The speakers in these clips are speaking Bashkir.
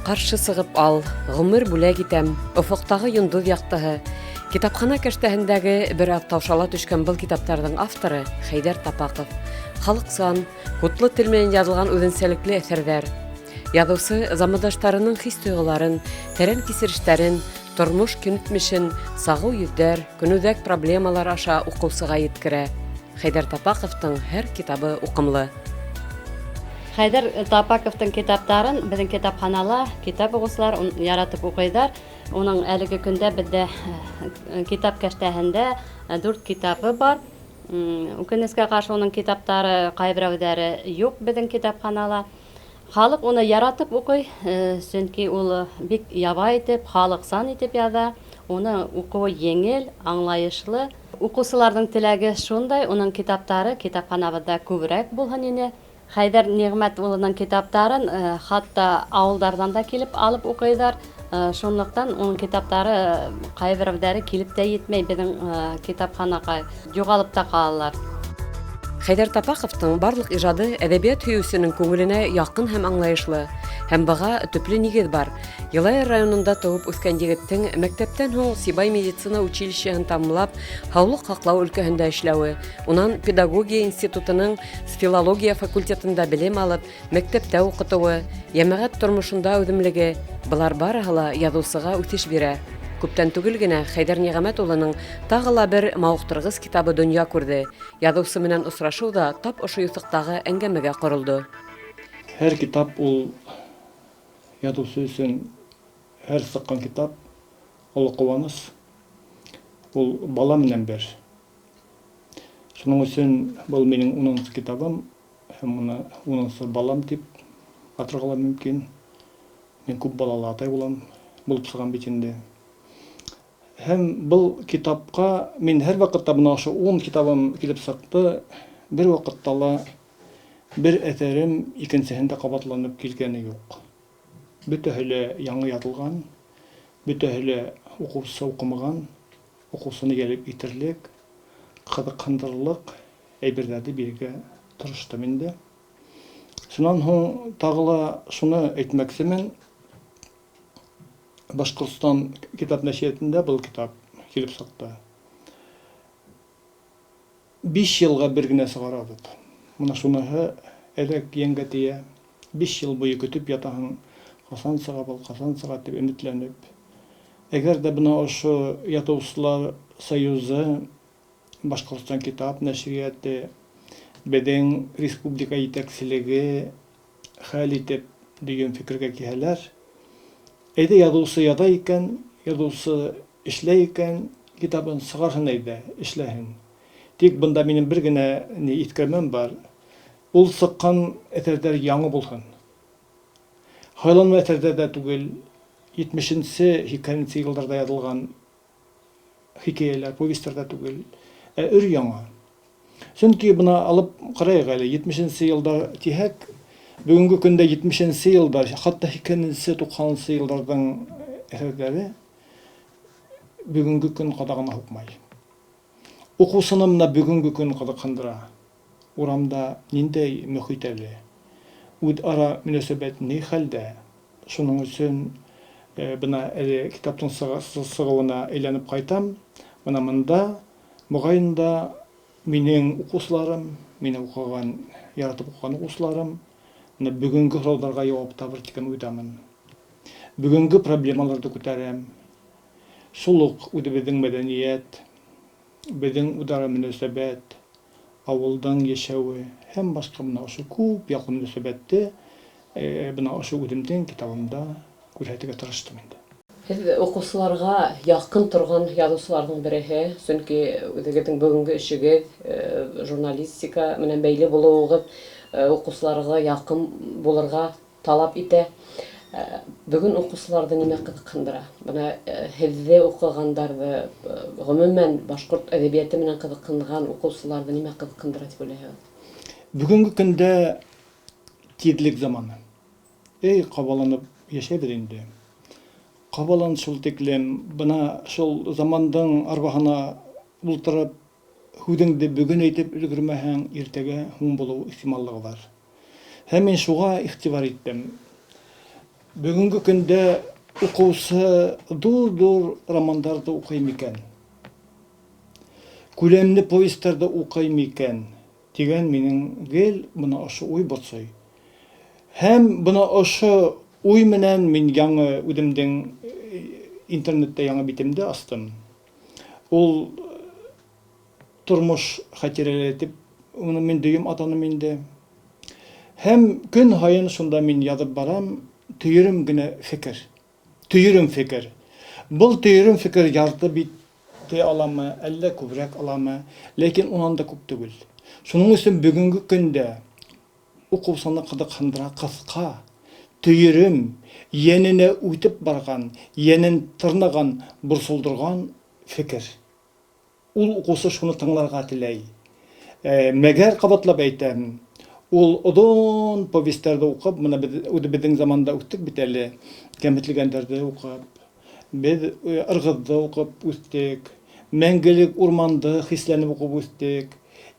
Ҡаршы сығып ал, Ғүмер бүләк итәм, Офоҡтағы йондоҙ яҡтыһы. Китапхана кәштәһендәге бер аҙ таушала төшкән был китаптарҙың авторы Хәйҙәр Тапаҡов. Халыҡсан, хутлы тел менән яҙылған үҙенсәлекле әҫәрҙәр. Яҙыусы замандаштарының хис-тойғоларын, тәрән кисерештәрен, тормош көнитмешен сағыу йөҙҙәр, көнүҙәк проблемалар аша уҡыусыға еткерә. Хәйҙәр Тапаҡовтың һәр китабы уҡымлы. Хәйҙәр Тапаковтың китаптарын беҙҙең китапханала китап уҡыусылар яратып уҡыйҙар. Уның әлеге көндә беҙҙә китап кәштәһендә дүрт китабы бар. Үкенескә ҡаршы, уның китаптары ҡайберәүҙәре юҡ беҙҙең китапханала. Халыҡ уны яратып уҡый, сөнки ул бик ябай итеп, халыҡсан итеп яҙа. Уны уҡыуы еңел, аңлайышлы. Уҡыусыларҙың теләге шундай, уның китаптары китапханабыҙҙа күберәк булһын ине. Хәйҙәр Ниғмәт улының китаптарын хатта ауылдарҙан да килеп алып уҡыйҙар. Шунлыҡтан уның китаптары ҡайберәүҙәре килеп тә етмәй беҙҙең китапханаға, юғалып та ҡалалар. Хәйҙәр Тапаҡовтың барлыҡ ижады әҙәбиәт һөйөүсенең күңеленә яҡын һәм аңлайышлы. Һәм быға төплө нигеҙ бар. Йылайыр районында тыуып үҫкән егеттең мәктәптән һуң Сибай медицина училищеһын тамамлап, һаулыҡ һаҡлау өлкәһендә эшләүе, унан педагогия институтының филология факультетында белем алып, мәктәптә уҡытыуы, йәмәғәт тормошонда әүҙемлеге, былар барыһы ла яҙыусыға үҫеш бирә. Күптән түгел генә Хәйҙәр Ниғәмәт улының тағы ла бер мауыҡтырғыс китабы донъя күрҙе. Яҙыусы менән осрашыу ҙа тап ошо юҫыҡтағы әңгәмәгә ҡоролдо. Һәр китап ул яҙыусы өсөн, һәр сыҡҡан китап оло ҡыуаныс. Ул бала менән бер. Шуның өсөн был минең унынсы китабым һәм уны унынсы балам тип атырға ла мөмкин. Мин күп балалы атай булам, булып сығам бит инде. Һәм был китапҡа мин һәр ваҡытта, бына ошо 10 китабым килеп сыҡты, бер ваҡытта ла бер әҫәрем икенсеһендә ҡабатланып килгәне юҡ. Бөтәһе лә яңы яҙылған, бөтәһе лә уҡыусы уҡымаған, уҡыусыны йәлеп итерлек, ҡыҙыҡһындырырлыҡ әйберҙәрҙе бирергә тырыштым инде. Шунан һуң тағы ла шуны әйтмәксемен. Башҡортостан китап нәшриәтендә был китап килеп сыҡты. 5 йылға бер генә сығарабыҙ. Бына шуныһы әҙерәк йәнгә тейә. 5 йыл буйы көтөп ятаһың, ҡасан сыға был, ҡасан сыға тип өмөтләнеп. Әгәр ҙә бына ошо Яҙыусылар союзы, Башҡортостан китап нәшриәте, беҙҙең республика етәкселеге хәл итеп дигән фекергә килһәләр, әйҙә, яҙыусы яҙа икән, яҙыусы эшләй икән, китабын сығарһын әйҙә, эшләһен. Тик бында минең бер генә ни иҫкәрмәм бар. Ул сыҡҡан әҫәрҙәр яңы булһын. Һайланма әҫәрҙәр ҙә түгел, 70-се, 80-нсе йылдарҙа яҙылған хикәйәләр, повестар ҙа түгел, ә өр яңы. Сөнки бына алып ҡарайыҡ әле, 70-нсе йылдар тиһәк, бөгөнгө көндә 70-нсе йылдар, хатта 80-нсе, 90-нсы йылдарҙың әҫәрҙәре бөгөнгө көн ҡадағына һуҡмай. Уҡыусыны бына бөгөнгө көн ҡыҙыҡһындыра. Урамда ниндәй мөхит әле? Үҙ-ара мөнәсәбәт ни хәлдә? Шуның өсөн бына әле китаптың сығыуына әйләнеп ҡайтам. Бына мында моғайын да минең уҡыусыларым, мине уҡыған, яратып уҡыған уҡыусыларым бына бөгөнгө һорауҙарға яуап табыр тигән уйҙамын. Бөгөнгө проблемаларҙы күтәрәм. Шул уҡ үҙебеҙҙең мәҙәниәт, беҙҙең үҙ-ара мөнәсәбәт, ауылдың йәшәүе һәм башҡа бына ошо күп яҡлы мөнәсәбәтте бына ошо үҙемдең китабымда күрһәтергә тырыштым инде. Һеҙ уҡыусыларға яҡын торған яҙыусыларҙың береһе, сөнки үҙегеҙҙең бөгөнгө эшегеҙ, журналистика менән бәйле булыуығыҙ уҡыусыларға яҡын булырға талап итә. Бөгөн уҡыусыларҙы нимә ҡыҙыҡһындыра? Бына һеҙҙе уҡығандарҙы, ғөмүмән башҡорт әҙәбиәте менән ҡыҙыҡһынған уҡыусыларҙы нимә ҡыҙыҡһындыра тип уйлайһығыҙ? Бөгөнгө көндә тиҙлек заманы. Эй, ҡабаланып йәшәйбеҙ инде. Ҡабалан шул тиклем, бына шул замандың арбаһына ултырып, һүҙеңде бөгөн әйтеп өлгөрмәһәң, иртәгә һуң булыу ихтималлығы бар. Һәм мин шуға иғтибар иттем. Бөгөнгө көндә уҡыусы ҙур-ҙур романдарҙы уҡый микән? Күләмле повестарҙы уҡый микән? Тигән минең гел бына ошо уй борсой. Һәм бына ошо уй менән мин яңы үҙемдең интернетта яңы битемде астым. Ул тормош хәтирәләре дип, уны мин дөйөм атаным инде. Һәм көн һайын шунда мин яҙып барам, төйөрөм генә фекер. Төйөрөм фекер. Был төйөрөм фекер ярты битте аламы, әллә күберәк аламы, ләкин унан да күп түгел. Шуның өсөн бөгөнгө көндә уҡыусыны ҡыҙыҡһындыра ҡыҫҡа, төйөрөм, йәненә үтеп барған, йәнен тырнаған, борсолдорған фекер. Ул уҡыусы шуны тыңларға теләй. Мәгәр ҡабатлап әйтәм, ул оҙон повестәрҙе уҡып, бына беҙ үҙебеҙҙең заманда үҫтек бит әле, кәмһетелгәндәрҙе уҡып, беҙ Ырғыҙҙы уҡып үҫтек, Мәңгелек урманды хисләнеп уҡып үҫтек.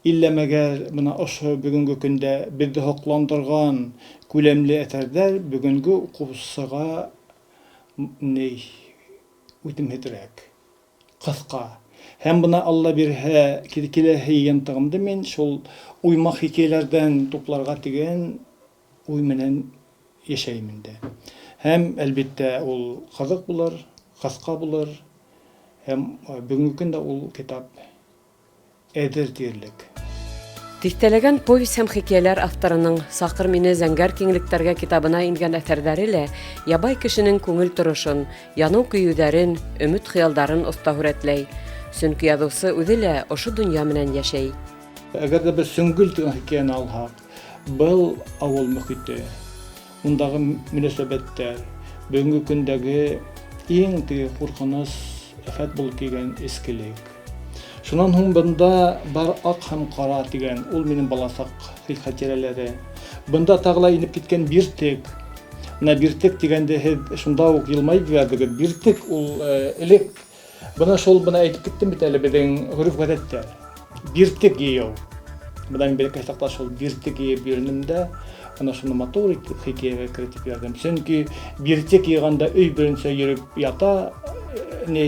Иллә мәгәр бына ошо бөгөнгө көндә беҙҙе һоҡландырған күләмле әҫәрҙәр бөгөнгө уҡыусыға ни үтемһеҙерәк. Ҡыҫҡа. Һәм бына Алла бирһә, киләһе йыйынтығымды мин шул уймаҡ хикәйәләрҙән тупларға тигән уй менән йәшәйем инде. Һәм, әлбиттә, ул ҡыҙыҡ булыр, ҡыҫҡа булыр. Һәм бөгөнгө көндә ул китап әҙер тиерлек. Тиҫтәләгән повесть һәм хикәйәләр авторының Саҡыр мине зәңгәр киңлектәргә китабына ингән әҫәрҙәре лә ябай кешенең күңел торошон, яныу-көйөүҙәрен, өмөт-хыялдарын оҫта һүрәтләй. Сөнки яҙыусы үҙе лә ошо донъя менән йәшәй. Әгәр дә беҙ Сөңгөл тигән хикәйәне алһаҡ, был ауыл мөхите, Ундағы мөнәсәбәттәр, бөгөнгө көндәге иң теге ҡурҡыныс афәт булып килгән эскелек. Шунан һуң бында бар ак һәм кара дигән, ул минем баласак хатирәләре. Бында тағы ла инеп киткән биртек. Менә биртек дигәндә һеҙ шунда ук елмайып ебәрҙегеҙ. Биртек ул элек Бына шул бына әйтеп киттем бит әле беҙҙең ғөрөф-ғәҙәттәр. Биртек йыйыу. Бына мин бәләкәй саҡта шул биртек йыйып йөрөнем дә, ана шуны матур итеп хикәйәгә керетеп яҙҙым. Сөнки биртек йыйғанда өй беренсә йөрөп ята, ни,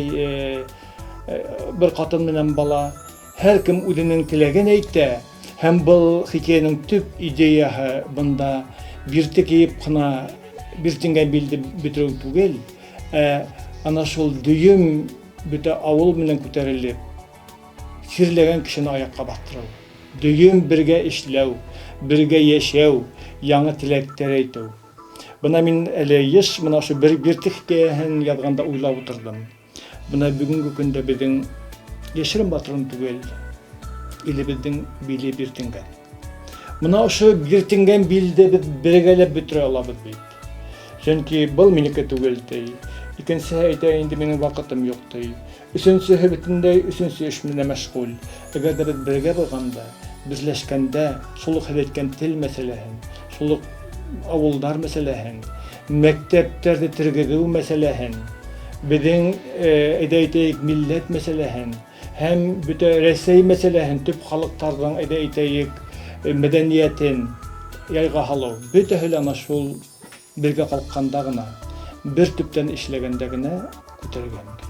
бер ҡатын менән бала. Һәр кем үҙенең теләген әйтә, һәм был хикәйәнең төп идеяһы бында биртек йыйып ҡына биртенгән билде бөтөрөү түгел, Ә ана шул дөйөм бөтә авыл менән күтәрелеп, чирләгән кешене аякка баҫтырыу, дөйөм бергә эшләү, бергә яшәү, яңы теләктәр әйтү. Бына мин әле еш менә ошо бер биртек хикәйәһен яҙғанда уйлап утырҙым. Бына бөгөнгө көндә беҙҙең йәшерен батырын түгел, илебеҙҙең биле биртенгән. Бына ошо биртенгән билде беҙ бергәләп бөтөрә алабыҙ бит. Сөнки был минеке түгел, ти. Икенсеһе әйтә, инде минең ваҡытым юҡ, ти. Өсөнсөһө бөтөнләй өсөнсө эш менән мәшғүл. Әгәр дә беҙ бергә булғанда, берләшкәндә, шул ук һеҙ әйткән тел мәсьәләһен, шул ук авылдар мәсьәләһен, мәктәптәрҙе тергеҙеү мәсьәләһен, беҙҙең, әйҙә әйтәйек, милләт мәсьәләһен һәм бөтә Рәсәй мәсьәләһен, төп халыҡтарҙың, әйҙә әйтәйек, мәҙәниәтен яйға һалыу, бөтәһе лә ана шул бергә ҡалҡҡанда ғына, бер төптән эшләгәндә генә күтәрергә мөмкин.